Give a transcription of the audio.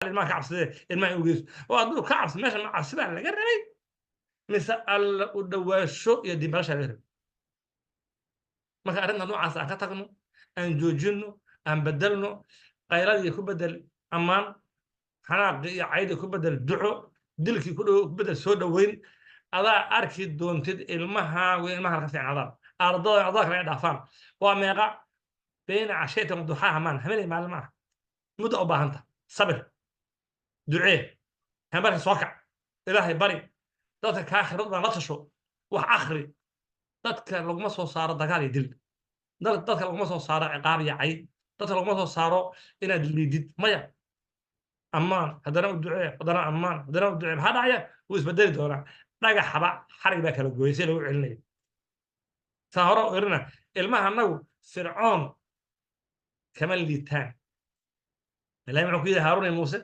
Ilmaha ka cabsadee, ilmaha in geyso oo hadduu ka cabsado, meesha ma cabsi baa laga rabay mise Alla u dhawaasho iyo diinbarasha laga rabay? Marka arrinta noocaas aan ka tagno, aan joojinno, aan bedelno. Qayladii ku bedel ammaan, xanaaqii iyo caydii ku bedel duco, dilkii ku bedel soo dhoweyn. Adaa arki doontid ilmahaagu ilmaha ka fiicnaadaan, ardada ardada kale ay dhaafaan. Waa meeqa bayna cashaytan waduxaaha maan habeenay maalin maaha, muddo u baahanta sabir, ducee, hambarka soo kac, Ilaahay bari, dadka kaa khibrad badan la tasho, wax akhri. Dadka laguma soo saaro dagaal iyo dil, dadka laguma soo saaro ciqaab iyo cay, dadka laguma soo saaro inaad liidid. Maya, ammaan, haddana u ducee, haddana ammaan, haddana u ducee. Maxaa dhacaya? Wuu isbedeli doonaa. Dhagaxaba xarig baa kala gooyay si lagu celinayo. Saa hore u irina, ilmaha annagu Fircoon kama liitaan. Ilahay muxuu ku yidhi Haaruun iyo Muuse?